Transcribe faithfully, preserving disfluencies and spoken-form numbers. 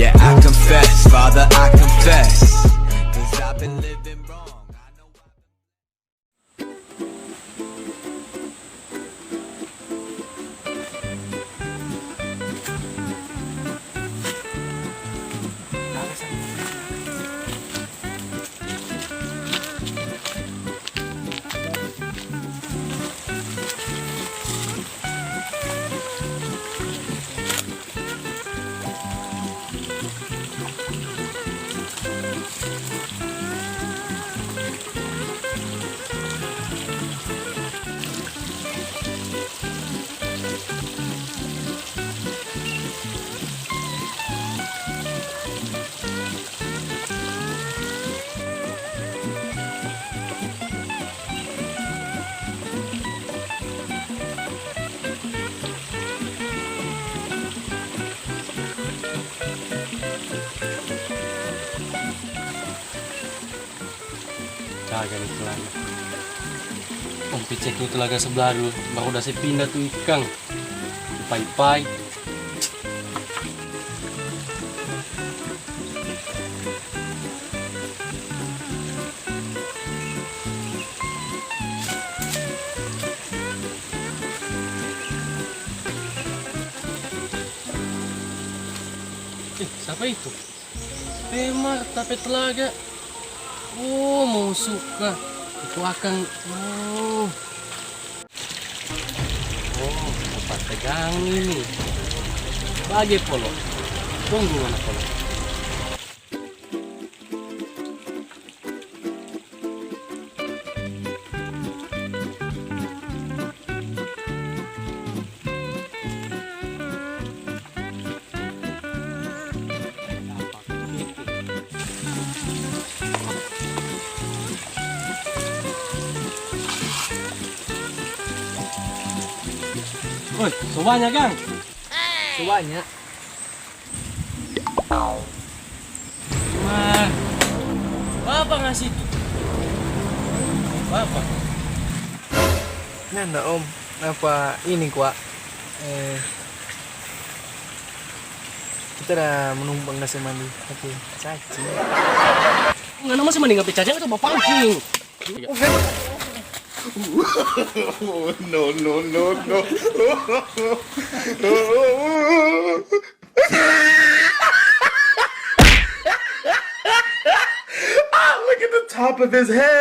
Yeah, I confess, Father, I confess. 'Cause I've been living wrong. I know I've been Jaga ni telaga. Kong pi cek ni telaga sebelah dulu, baru da se pinda tu ikang. Pai-pai. Eh, sapa itu? Pe Marta pe telaga. Oh, mo suka. Itu akang. Oh. Oh, tempat pegang ini. Bage Polo. Tunggu ngana Polo. Woi, so banya, kang? So banya. Wah, bapa ngasi tu? Bapa? Nyanda, Om. Napa ini kwa? Eh, kita da menumpang da se mandi, tapi caci. Ngana masi mandi ngape caci atau bapangking? No, no, no, no. Ah, look at the top of his head.